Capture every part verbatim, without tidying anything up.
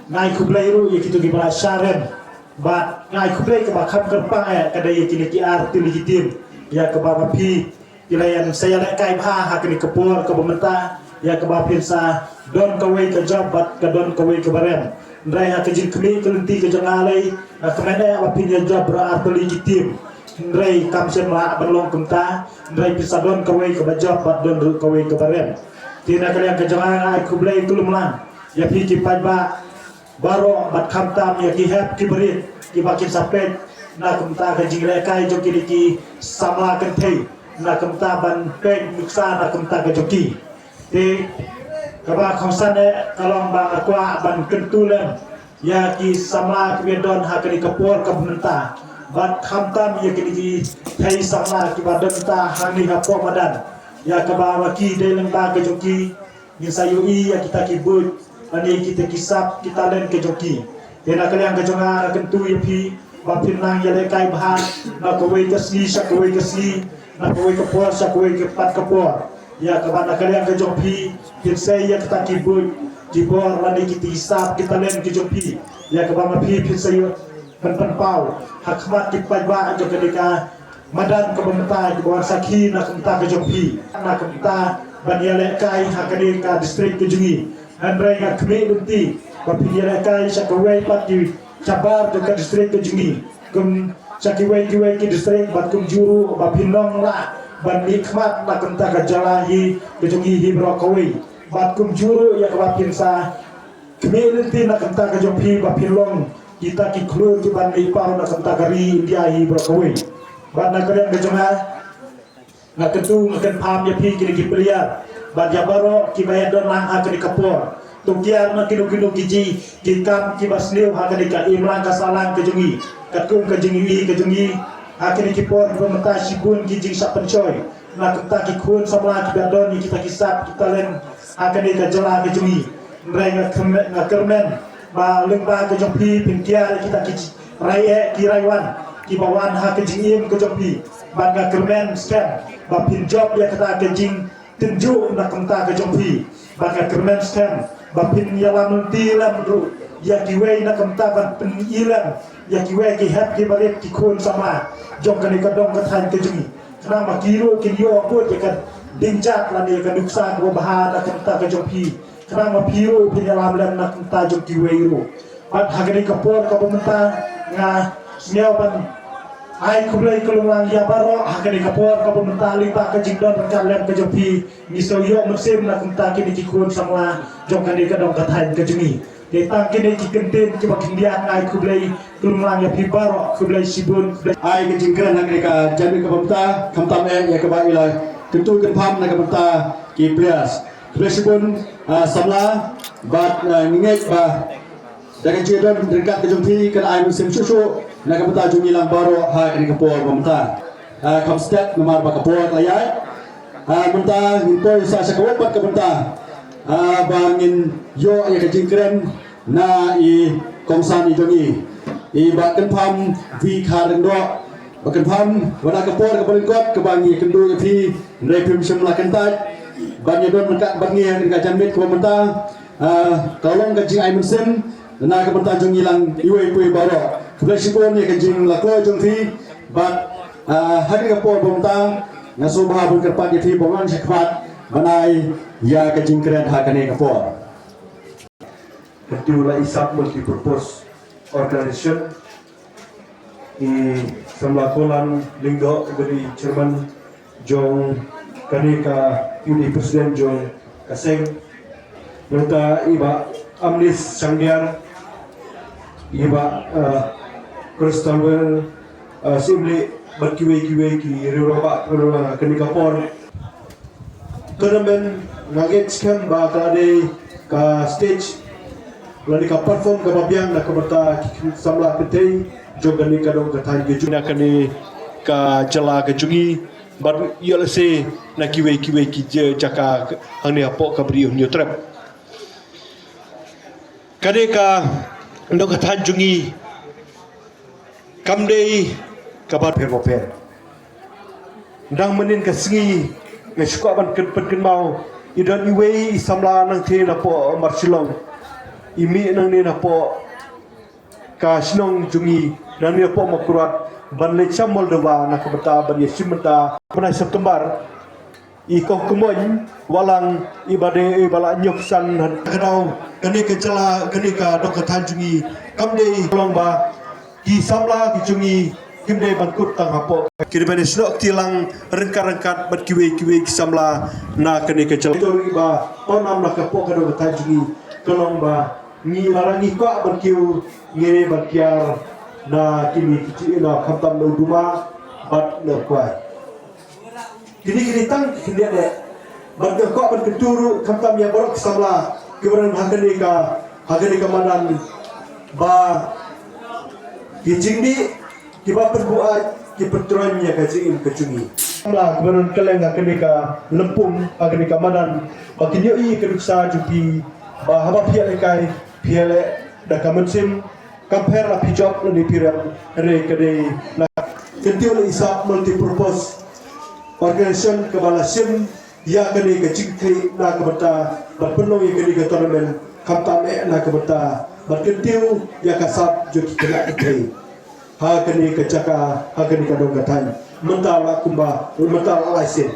Nga ai khublei ruh ïa kito kiba la shah rem. Bad nga ai khublei kaba kham kyrpang eh ka dei ïa kine ki artylli ki team ïa kaba ma phi ki la ïa sa ïalehkai bha ha kane ka por kaba mynta ïa kaba phin sa don kawei ka jop bad ka don kawei kaba rem. Hynrei ha ka jingkhmih ka lynti ka jong nga lei nga kmen eh ba phin ïa jop ruh artylli ki team. Hynrei kam shym lah ban long kumta. Hynrei phin sa don kawei kaba jop bad don ruh kawei kaba rem. Te na ka liang ka jong nga nga ai khublei khlem lang ïa phi ki paidbah baroh bad khamtam ïa ki hep ki barit kiba kin sa peit na ka bynta ka jinglehkai jong kine ki samla kynthei na ka bynta ban peit nuksa na ka bynta ka jong ki. Te kaba kongsan eh ka long ba nga kwah ban kyntu lem ïa ki samla kiba don ha kane ka por kaba mynta bad khamtam ïa kine ki thei samla kiba don ta hangne hapoh madan ïa kaba ma ki dei lyngba ka jong ki ngin sa ïohi ïa kita ki buit lane kita ki sap ki talent ka jong ki. Te na ka liang ka jong nga nga kyntu ïa phi ba phin nang ïalehkai bha na kawei ka sngi sha kawei ka sngi, na kawei ka por sha kawei ka pat ka por. Ïa kaba na ka liang ka jong phi phin sei ïa kita ki buit ki bor lane kita ki sap ki talent ka jong phi. Ïa kaba ma phi phin sei ïa pynpaw ha khmat ki paidbah jong kane ka madan kaba mynta kiba wan sakhi na ka bynta ka jong phi na ka bynta ban ïalehkai ha kane ka district ka jong ngi. Hynrei nga khmih lynti ba phin ïalehkai sha kawei pat ki shabar jong ka district ka jong ngi, kum sha kiwei kiwei ki district bad kumjuh ruh ba phin nang lah ban mihkhmat na ka bynta ka jylla hi ka jong ngi hi baroh kawei. Bad kumjuh ruh ïa kaba phin sa khmih lynti na ka bynta ka jong phi ba phin long kita ki khlur kiban mihpaw na ka bynta ka ri India hi baroh kawei. Bad na ka liang ka jong nga nga kyntu nga kynpham ïa phi kine ki player bad ïa baroh kiba ïa don lang ha kane ka por. To kiar na kino kino ki jingkam kiba sniew ha kane ka imlang ka sahlang ka jong ngi katkum ka jingïohi ka jong ngi ha kine ki por kiba mynta shibun ki jingshah pynshoi na ka bynta ki khun samla kiba don ïa kita ki sap ki talent ha kane ka jylla ka jong ngi. Hynrei nga kyrmen, nga kyrmen ba lyngba ka jong phi phin kiar ïa kita ki rai eh ki rai wan kiba wan ha ka jingim ka jong phi. Bad nga kyrmen skhem ba phin jop ïa kata ka jingtynjuh na ka bynta ka jong phi. Bad nga kyrmen skhem ba phin ïalam lynti lem ruh ïa kiwei na ka bynta ban pyni lem ïa kiwei ki hep ki barit ki khun samla jong kane ka dong ka thaiñ ka jong ngi. Khnang ba ki ruh kin ïoh bud ïa ka ding jat lane ïa ka nuksa kaba bha na ka bynta ka jong phi. Khnang ba phi ruh phin ïalam lem na ka bynta jong kiwei ruh. Bad ha kane ka por kaba mynta nga sngew ban ai khublei khlem lang ïa baroh ha kane ka por kaba mynta lyngba ka jingdon ryngkat lem ka jong phi ngi shu ïoh mynsiem na ka bynta kine ki khun samla jong kane ka dong ka thaiñ ka jong ngi. Te tang kine ki kyntien kiba khyndiat nga ai khublei khlem lang ïa phi baroh, khublei shibun, khublei. Ai ka jingkren ha kane ka janmiet kaba mynta khamtam eh ïa kaba i la kyntu kynpham na ka bynta ki players. Khublei shibun, ah, samla bad, ah, ngi ngeit ba da ka jingdon ryngkat ka jong phi kan ai mynsiem shuh shuh na ka bynta jong ngi lang baroh ha kane ka por ba mynta. Ah, kham stet namar ba ka por ka la ïaid. Ah, mynta ngin poi sa sha kawei pat ka bynta, ah, ba ngin ïoh ïa ka jingkren na i kongsan i jong ngi, i Bah Kynpham V Kharlyngdoh. Bah Kynpham, wat la ka por kaba lyngkot kaba ngi ïakynduh ïa phi, hynrei phim shym la kyntait ban ïadon ryngkat bad ngi ha kane ka janmiet kaba mynta. Ah, ka long ka jingai mynsiem na ka bynta jong ngi lang iwei pa iwei baroh. Khublei shibun ïa ka jinglakhluh jong phi bad, ah, ha kane ka por ba mynta nga sngewbha ban kyrpad ïa phi ban wan shakhmat ban ai ïa ka jingkren ha kane ka por. Kyntu la i sap multipurpose organization, i samla Kolan Lyngdoh uba dei chairman jong kane ka, uba dei president jong ka seng. Nangta i Bah Amnis Shangdiar, i Bah, eh, Christopher, eh, Syiemlieh bad kiwei kiwei ki riew rangbah kiba don lang ha kane ka por. Tournament nga ngeit skhem ba ka la dei ka stage lane ka platform kaba biang na ka bynta ki samla kynthei jong kane ka dong ka thaiñ ka jong, na kane ka jylla ka jong ngi bad ïoh lehse na kiwei kiwei ki ja-, jaka hangne hapoh ka Bri u Hynñiewtrep. Kane ka dong ka thaiñ jong ngi kam dei kaba pher bapher. Dang mynnin ka sngi nga shu kwah ban kyn-, pynkynmaw, i don iwei i samla nangtei napoh Marshillong. i mih nangne napoh ka shnong jong ngi, nangne napoh Mawkyrwat, ban leit sha Moldova na ka bynta ban ïashim bynta. Bnai September, i Kong Kmoin Wahlang, i ba dei i ba la ñiewphew san ha ka daw kane ka jylla, kane ka dong ka thaiñ jong ngi. Kam dei, ka long ba ki samla ki jong ngi kim dei ban kut tang hapoh, ki dei ban ïasnoh kti lang ryngkat ryngkat bad kiwei kiwei ki samla na kane ka jylla. Ka jong ngi ba pawnam na ka hapoh ka dong ka thaiñ jong ngi, ka long ba ngi lada ngi kwah ban kiew, ngi dei ban kiar na kine ki jingïehnoh, khamtam na u Duma bad na u Kwai. Kine kine tang ki khyndiat eh. Bad nga kwah ban kyntu ruh khamtam ïa baroh ki samla kiba don ha kane ka, ha kane ka madan, ba ki jingdih kiba pynbuaid ki pyntroiñ ïa ka jingim ka jong ngi. Samla kiba don kylleng ha kane ka lympung, ha kane ka madan, ba kin ïohi ïa ka nuksa jong phi, ba haba phi ïalehkai, phi ïaleh da ka mynsiem, kam pher la phi jop lane phi rem, hynrei ka dei na kyntiew la i sap multipurpose organization kaba la shim ïa kane ka jingkhlieh na ka bynta ban pynlong ïa kane ka tournament, khamtam eh na ka bynta ban kyntiew ïa ka sap jong ki khynnah kynthei ha kane ka jaka, ha kane ka dong ka thaiñ. Mynta la kumba, mynta la lai sien.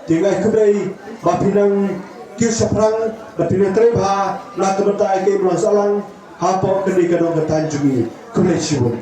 Te nga ai khublei ba phi nang kiew shaphrang, ba phi nang trei bha na ka bynta ïa ka imlang sahlang hapoh kane ka dong ka thaiñ jong ngi. Khublei shibun.